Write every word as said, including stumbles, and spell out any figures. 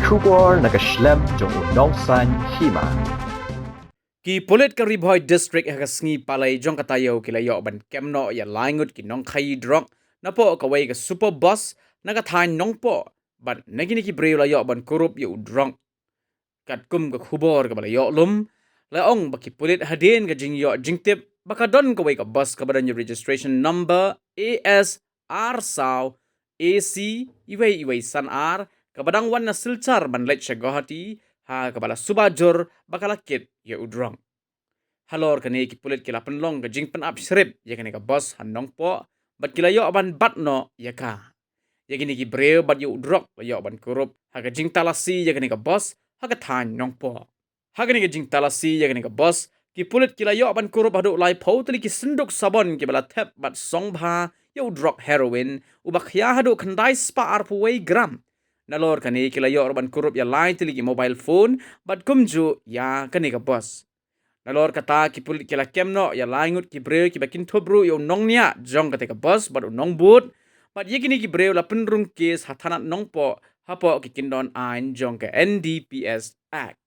Khubor na ka shlem jong u nongsan hima. Ki pulit ka Ri Bhoi District ha ka sngi Palei jong ka taïew ki la ïoh ban kem noh ïa lai ngut ki nongkhaïi drok napoh kawei ka super bus na ka thaiñ Nongpoh, bad na kine ki briew la ïoh ban kurup ïa u drok. Katkum ka khubor kaba la ïoh lum, la ong ba ki pulit hadien ka jingïoh jingtip ba ka don kawei ka bus kaba don ïa registration number A S ar saw A C iwei iwei san ar, kaba dang wan na Silchar ban leit sha Guwahati, ha kaba la suba jur ba ka la kit ïa u drok. Halor kane ki pulit ki la pynlong ka jingpynap shrip ïa kane ka bus ha Nongpoh, bad ki la ïoh ban bat noh ïa ka. Ïa kine ki briew bad ïa u drok la ïoh ban kurup ha ka jingtalasi ïa kane ka bus ha ka thaiñ Nongpoh. Ha kane ka jingtalasi ïa kane ka bus, ki pulit ki la ïoh ban kurup haduh laiphew tylli ki synduk sabon kiba la thep bad song bha ïa u drok heroin uba khia haduh khyndai spah arphew wei gram. Nalor kane ki la ïoh ruh ban kurup ïa lai tylli ki mobile phone bad kumjuh ïa kane ka bus. Nalor kata ki pulit ki la kem noh ïa lai ngut ki briew kiba kynthup ruh ïa u nongñiah jong kata ka bus bad u nongbud, bad ïa kine ki briew la pynrung kes ha thanat Nongpoh hapoh ki kyndon aiñ jong ka N D P S Act.